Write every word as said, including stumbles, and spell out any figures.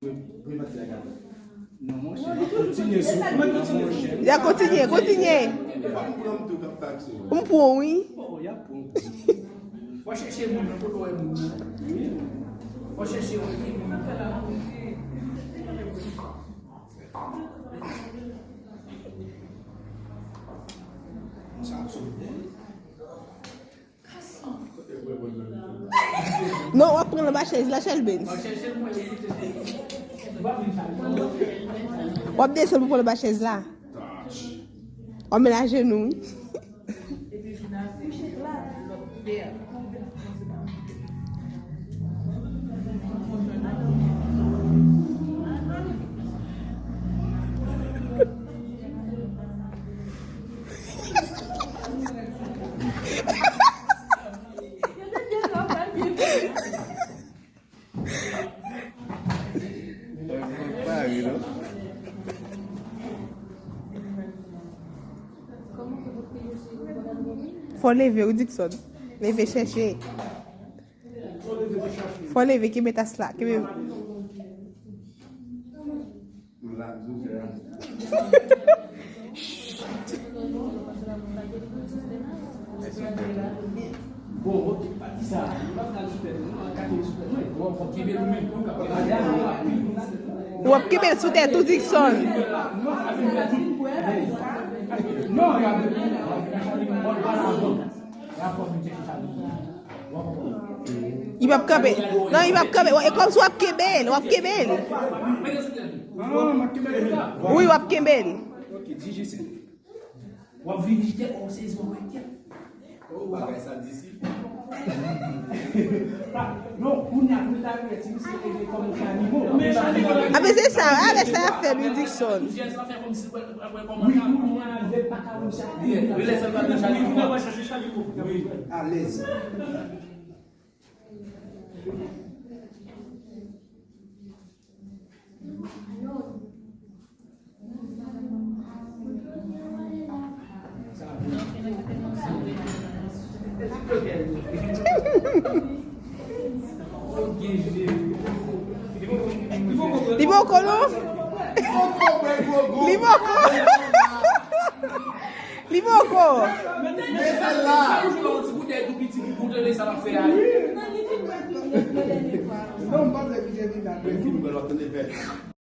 Premye pati la gade. Non, monchè, m ap kontinye sou kont la, monchè. Y a kontinye, kontinye. E pa m pran m tou k ap takse w. M pran, wi. Oh, y ap pran w. Fò chèche moun nan, kote w wè moun nan. Wi. Fò chèche wè ki moun nan. Sa ap sot bon. Non, w ap pran l anba chèz la, Chelbens. W ap desann pou pran l anba chèz la. W ap met ajenou, wi. Fò leve, wi, Dickson. Leve chèche. Fò leve, kenbe tas la. Kenbe. W ap kenbe l sou tèt ou, Dickson. Li p ap kanpe. Non, li p ap kanpe. E kòmsi w ap kenbe l, w ap kenbe l. Wi, w ap kenbe l. W ap vini tèt, w ap sezi, w ap wè tèt. Oh, bagay sa difisil. Non, kounye a, pou l ta rive, ti misye ede kòm yon animal. Ape se sa, ape sa y ap fè, Louis Dickson. Wi, kounye a, lè pa ka wè sa. Wi, lè sa pa nan chaliko. Wi, alèz. Li poko, non? Li poko. Li poko. Non, m pa vle pike vin la.